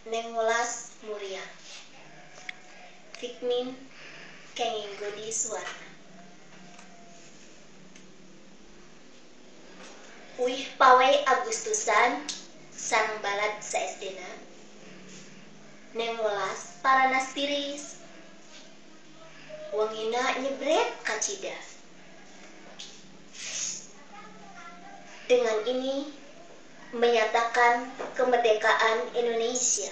Neng Welas muriang. Fikmin kenging godi suarna. Uih pawai Agustusan sareng balad sa-SD-na. Neng Welas paranas tiris. Wengina nyebret kacida. Dengan ini menyatakan kemerdekaan Indonesia.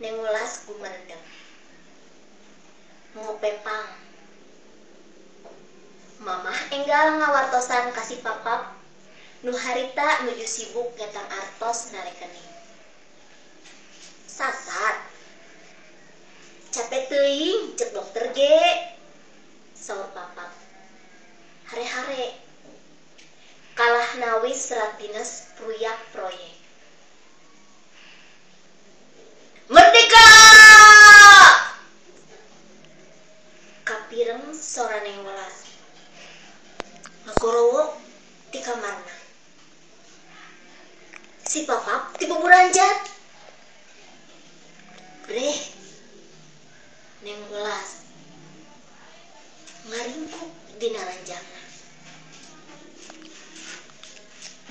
Neng Welas gumarendeng. Ngopepang. Mamah enggal ngawartosan kasih papap nu harita nuju sibuk ngetang artos na rekening. Sasat. Capek teuing cek dokter ge. Saur papap. Hare-hare. Kalah nawis serat dinas proyek proyek. Merdeka! Kapireng sora Neng Welas. Ngagorowok ti kamarna. Si papap ti buburanjat. Breh. Neng Welas ngaringkuk dina ranjangna.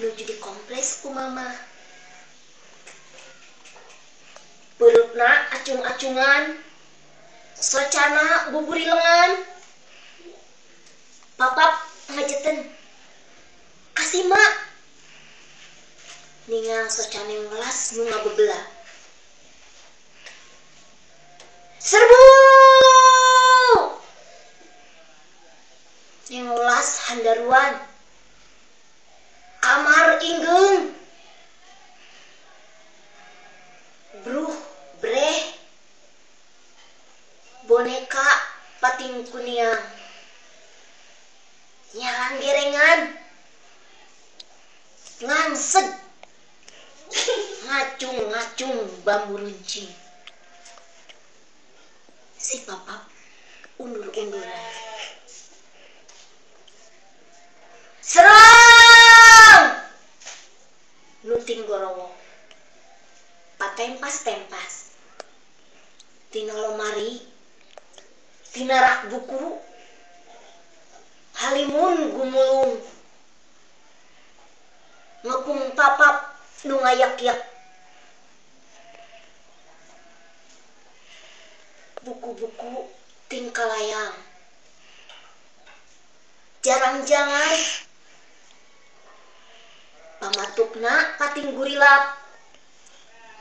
Nuju di kompleks ku mama. Perutna acung-acungan, socana buburilengan. Papap ngajeten. Kasih mak. Ningal soca Neng Welas nu ngabebela. Serbu! Neng Welas handaruan. Kamar inggeung. Bruh breh. Boneka pating kuniang. Nyalang gerengan. Ngangseg. Ngacung-ngacung bambu runcing. Si papap undur-unduran. Serang! Nuting gorowok. Patempas-tempas. Tina lomari. Tina rak buku. Halimun gumulung. Ngepung papap nu ngayak-yak. Buku-buku tingkalayang. Jarang-jangan. Pamatukna pating gurilap.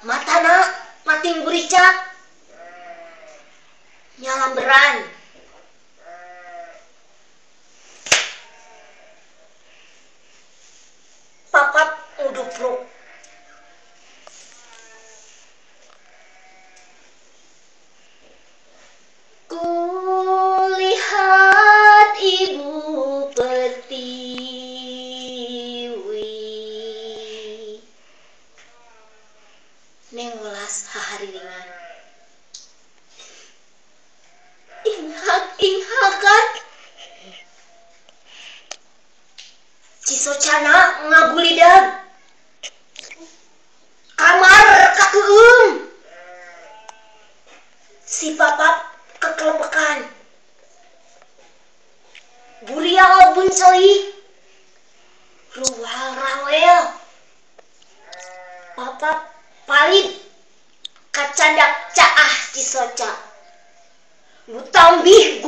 Matana pating guricak. Nyalamberan. Papap ngudupruk. Kulihat Ibu Pertiwi. Neng Welas hahariringan. Inghak-inghakan. Cisocana ngagulidag. Kamar kakeueum. Si papap kekelepekan. Burial bunceli. Ruwal rawel. Papap palid. Kacandak caah cisoca. Butambih